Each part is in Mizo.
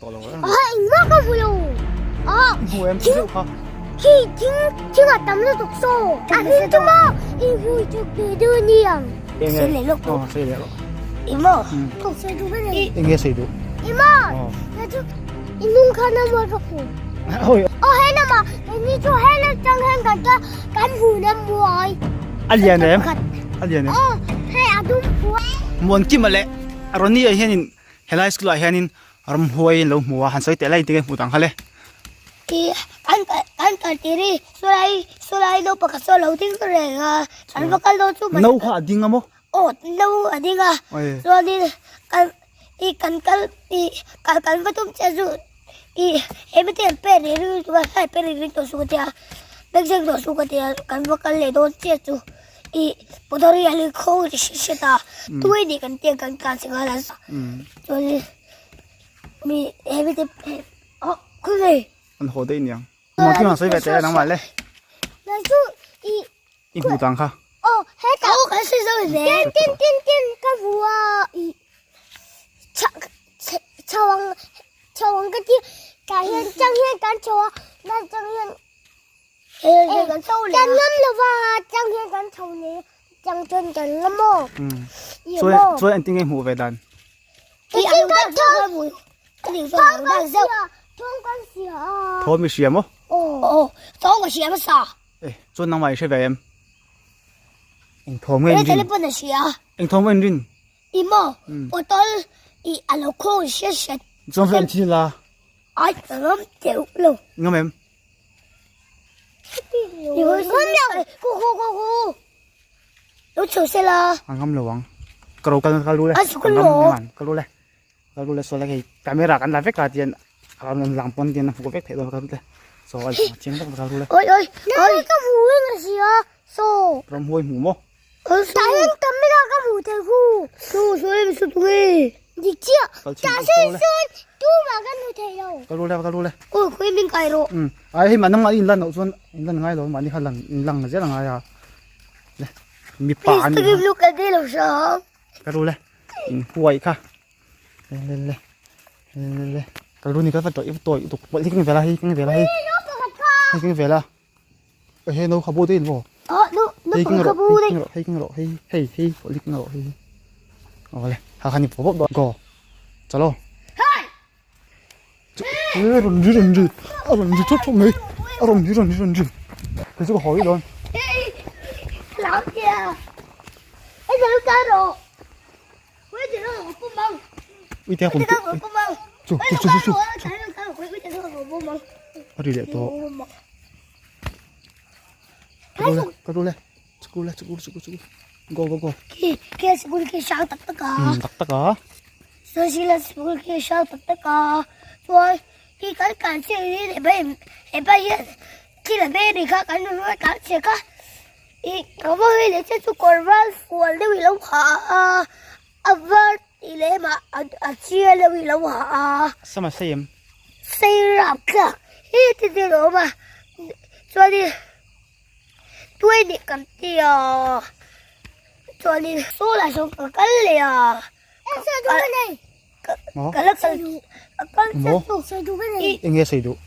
tawh lo. A engmah ka hmu lo. A hmu em thing kha. Khi thing thing a tam lutuk saw. A hming chu maw i hmu chu ke du ni ang. Sei leh lawk. Aw sei leh lawk. I maw. Sei du ka nei. Enge sei du. I maw. Na chu i nung kha na maw ka hmu. Oi. Aw he lama ni chu he lam tang hian kan ka kan hmu na muai. A lian em? A lian em? Aw hei a dum pua. Muan Kima leh Ronnie ah hianin helai school ah hianin ramhuai an lo hmu a han sawi teh lai tinge hmuh dang kha le. Ti kan kan kal tir hi sawlai sawlai no pakhat saw a lo ding reng a an va kal dawn chu No kha a ding a maw? Aw no a ding a chuanin kan i kan kal i kal kan va tum chiah chu i he mite an pen reng reng chu a hlai pen reng reng tawh suh ka tia bengchheng tawh suh ka tia kan va kal leh dawn chiah chu i motor hi a ling khawng ri hret hret a tui nih kan tia kan tlan chhe nghal a chuanin mi he mite oh khawnge an haw daih niang Mah chu sawi ve teh nangmah le i hmuh tang kha aw hetah aw kan sawi zo ve tin tin tin tin ka hmu a i chho ang chho ang ka ti tah hian chang hian kan chho a na chang hian kan chho leh kan ngam lo va chang hian kan chho leh chang chuan kan ngam aw chuan chuan engtin nge hmuh ve dan Thawm i hria maw? Eh, chuan nangmah i hre ve em? Eng thawm nge in rin? Eng thawm nge in rin? Chuan ve an chin la. Ngam em? A ngam lo ang ka ro kal kal lu le ka lu le ka lu le saw le hei camera kan la vek a tian a rawn lang pawn tian a hmuh vek theih dawn ka lu le saw a chiang vek ka lu le oi oi oi ka hmu in ka hria saw ramhuai hmu maw tah hian camera ka hmu thei hu su su em su tu nge dik chiah tah sawn sawn tumah ka hmu thei lo ka lu le ka lu le oi khawi min kai rawh ai hei mah nangmah in lan loh chuan in lan ngai lo mahni kha lan in lang zel a ngai a le mipa an ni ha ka ru le in huai kha le le le le le ka ru ni ka va tawih tawih tuk pawlh hi keng vela hi keng vela hi hei keng vela hei no kha bu te in maw hei keng rawh hei keng rawh hei keng rawh hei hei hei pawlh hi keng rawh hei awle ha kha ni pawp pawp go chalo Ê rawn ri rawn ri a rawn ri thawt thawt mai a rawn ri rawn ri rawn ri kei chu ka haw rih dawn. Uite a kum chu chu chu chu a ri leh tawh ka ru le ka ru le chukru le chukru chukru chukru go go go tak tak a. Sosila school khi hrang tak tak a, chuan khi kan tlan chhiat hi leh bai hepa hian thil a vei anih kha kan rawn tlan chhiat kha ih ka va hawi leh chiah chu kawr var fual deuh hi a lo ha a, a var tih leh emaw a chial deuh hi a lo ha a. Sama sei em? Sei rap thlak hi ti te a awm a, chuanin tuai nih kan ti a, chuanin saw lah sawn ka kal leh a. Eng nge sawi duh?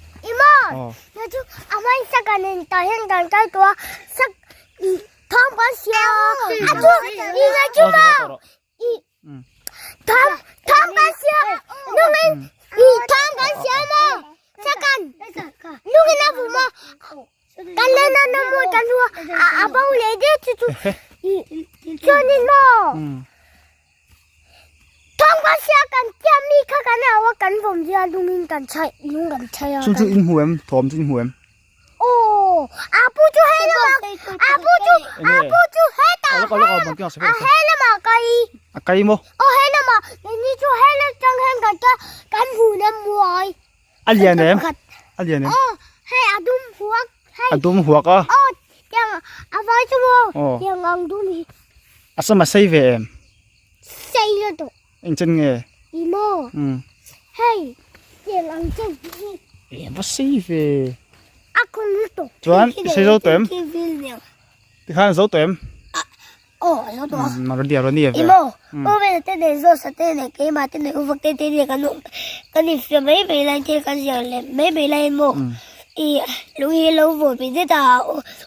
Chu chu in hmu em? Thawm chu in hmu em? A kai maw? A lian em? A lian em? A dum huak a? A sam a sei ve em? Sei lutuk. Eng chen nge? I maw? Um. Hei, tiang ang chen hi. E va sei ve. A khawng lutuk. Chuan i sei zo tawh em? Tikhan zo tawh em? Aw a lo tawh a. Umm Roddy a Roddy a ve. I maw? U Vena te nen Zawsa te leh keimah te nen U Fakte te nen kan awm kan infiam mai mai laiin thil kan ziak leh mai mai laiin maw i lung hi a lo vawn mai zet a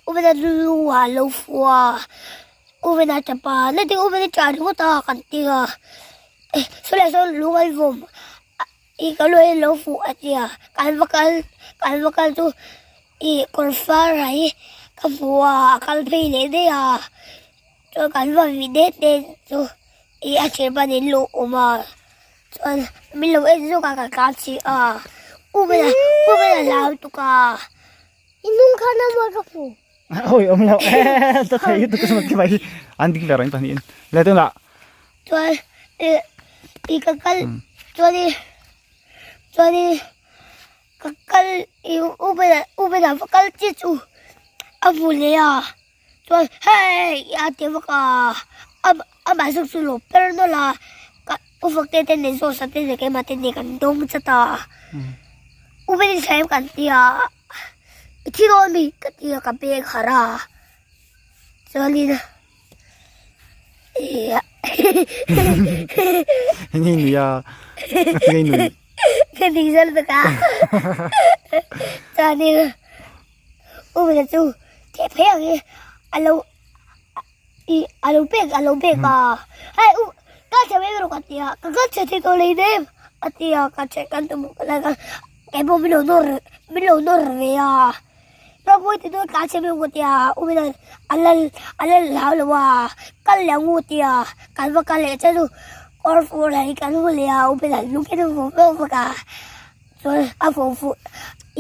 U Vena lu ah a lo fu a U Vena tap a na te U Vena ṭah ringawt a kan ti a saw lai sawn lung an vawm i ka lu hi a lo fuh a tia kan va kal kan va kal chu i kawr far hi ka hmu a a kal phei leh daih a chuan kan va vih det det chu i a thian pawn in lo awm a chuan min lo en zawk a ka tlan si a u bena u bena hlau lutuk a i hnung khan a mawi ka hmu Oi awm lo ta thei tu ka ki mai an ding ver an pahnihin le tunah chuan i i ka kal chuan i chuan i ka kal i u bena u bena va kal chiah chu a hmu leh a chuan hei a ti vak a amah zawk chu lo per nawlh a ka u Fakte te nen Zawsa te nen keimah te nen kan dawng chat a u bena hi thlai em kan ti a. I thi dawn mi ka ti a ka beng harh a chuanin Hei nui a hei nui ka ning zal vek a chuanin u Mela chu theh phei ang hi a lo ih a lo pek a lo pek a hei u ka chhe mai rawh ka ti a ka ka chhe thei tawh lei nem a ti a ka chhe kan tum lai khan Kei pawh min lo nawr min lo nawr ve a, Ramhuai ti dawn tlan chhe mai tia u min a lal a lal hlau lo a, kal leh ang u tia kan va kal leh che chu kawr fur hi kan hmu leh a u min han lung hian a vawm vak vak a, chuan a vawm fuh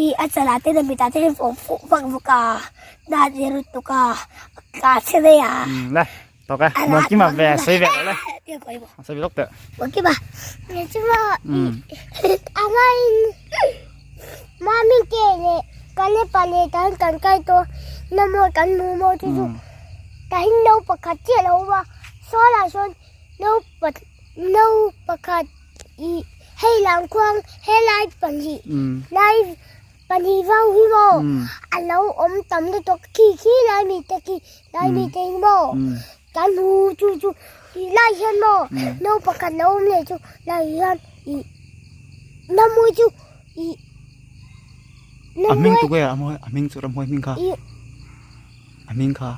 ih a chalah te leh mitah te hian a vawm fuh vak vak a, na ti lutuk a tlan chhe mai a. Umm le tawk e Muankima ve sawi ve loh le sawi ve lawk teh. Muankima. Muankima Amain mami ke le kane pale tan kan kai to na mo kan mu mo chu chu tahin no pakhat chiah lo va sola sawn no pat no pakhat i hei lang khuang helai pahnih lai pahnih vang hi maw a lo awm tam lutuk khi khi lai mi te khi lai mi te hi maw Kan hmu chu chu tih lai hian maw no pakhat lo awm leh chu lai hian ih ramhuai chu ih A hming tu nge a a hming chu ramhuai hming kha a hming kha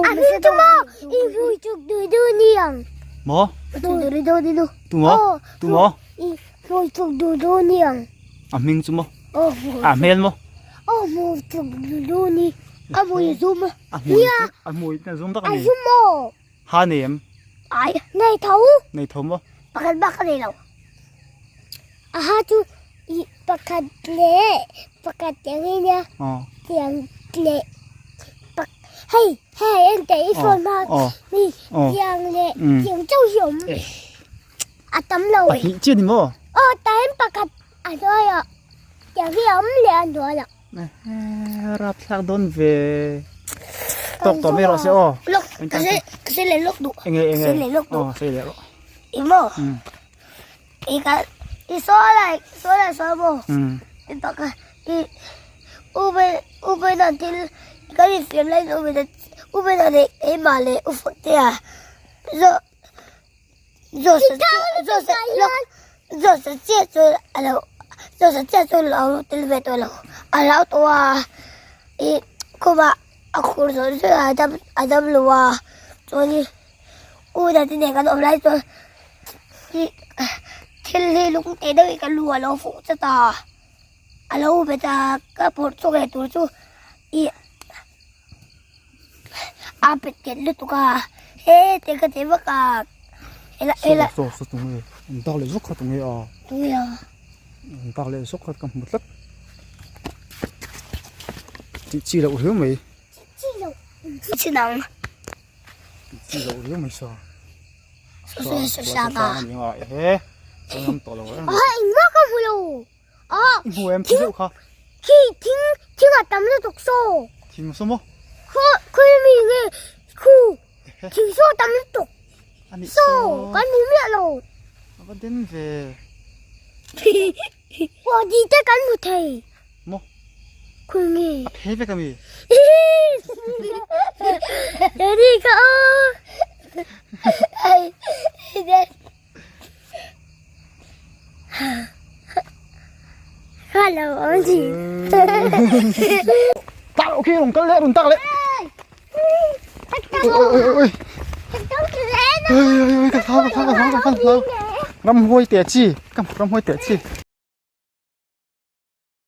a hming chu maw i hmui chuk du du ni ang maw tu maw tu maw i hmui chuk du du ni ang a hming chu maw a hmel maw aw hmui chuk du du ni a hmui zum A hmui chu a hmui a zum tak a ni. A zum maw? Ha nei em? Ai. Nei tho. Nei tho maw? Pakhat bak a nei lo. A ha chu i pakhat leh pakhat tiang hi nia. Aw. Tiang leh pak hei hei en teh i phone hma mi tiang leh tiang chauh hi awm. A tam lo. Pahnih chiah ni maw? Aw tahin pakhat a hnuai ah tiang hi a awm leh a hnuai ah. Rapthlak dawn ve. Tawk tawh mai rawh se aw. Lok, ka se ka se leh lok duh. Enge enge. Se leh lok duh. Aw, se leh rawh. I maw? I ka i saw lai saw lai saw maw? I bak a i u be u be na thil kan infiam laiin u be na u be na leh keimah leh u Faktea zo Zawsa chiah chu a lo zawsa chiah chu lo tel ve tawh lo a hlau tawh a ih khumah a khur zawh zawh a dam a dam lo a chuanin u dati nen kan awm lai chuan ih thil hi lung teh deuhin ka lu a lo fuh chat a a lo bet a ka phawrh chhuak leh tur chu ih. A pet ket lutuk a he te ka ti vak a hela hela Saw saw tung e an dak leh zawk kha tung e a tung e a an dak leh zawk kha ka hmu tlat tih chi loh riau mai tih chi loh chi nang tih chi loh riau mai sa saw saw saw sa ba he chuan tawh lo a engmah ka hmu lo. I hmu em thing deuh kha. Khi thing thing a tam lutuk saw. Thing saw maw? Khaw khawi mi nge khu thing saw tam lutuk. Ani saw kan hmu miah lo. A va den ve. Aw di te kan hmu thei. Maw? Khawi nge? A phe vek ami. Daddy ka aw. Hello, Auntie. Tak ok rong kal le run tak le. Oi oi oi oi. Oi oi oi ka thau ka thau ka thau ka thau. Ram huai te chi, kam ram huai te chi.